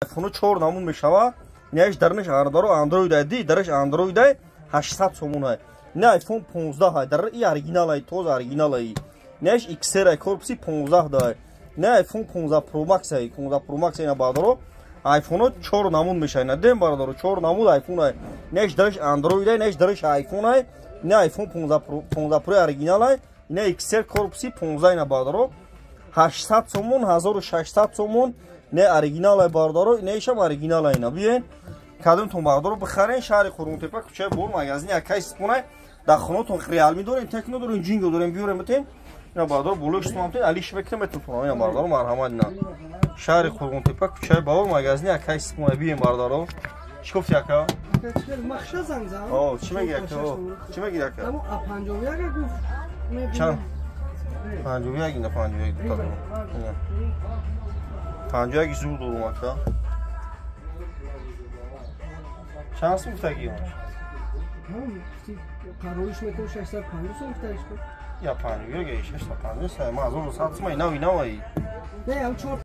Айфоно чор намуд мешава. Инаиш дарнаш ардаро Андроид ай, ди дараш Андроид ай, 800 сомон ай. Ина айфон 15 ай, дар и оригинал ай, тоза оригинал ай. Инаиш XR ай, корпуси 15 дай. Ина айфон 15 Pro Max ай, 15 Pro Max ина бардаро. Айфоно чор намуд мешава. Ина дем бардаро, чор намуд айфон ай. Инаиш дараш Андроид ай, инаиш дараш айфон ай. Ина айфон 15 Pro, 15 Pro оригинал ай. Ина XR корпуси 15 ина бардаро. 800 сомон, 1600 сомон. Не оригинал ай бардаро, инаишам оригинал ай ина. Биен кадомтон бардаро бихарен, шаҳри Қурғонтепа, кӯчаи Бор, магазини Акай Сипонай. Дар хонатон Реалми дорем, Техно дорем, Ҷинго дорем, биёрем битен. Ина бардаро болои шумо алиш мекунем метон. Ина бардаро марҳамат ина. Шаҳри Қурғонтепа, кӯчаи Баҳор, магазини Акай Сипонай. Биен бардаро. Чӣ гуфти ака? Махша занг зад. О, чӣ мегӣ ака? Чӣ мегӣ ака? Ҳамон А51 гуфт. Чанд? 51 ина 51 дута дорум. Ина. 51 зур дорум ака. Чанд сум гуфтагӣ он? Қарориш мекунем 650 сум гуфтагиш ку. Я 51 650 сум, ма 1100 сум, инав инав ай. Не, ам 4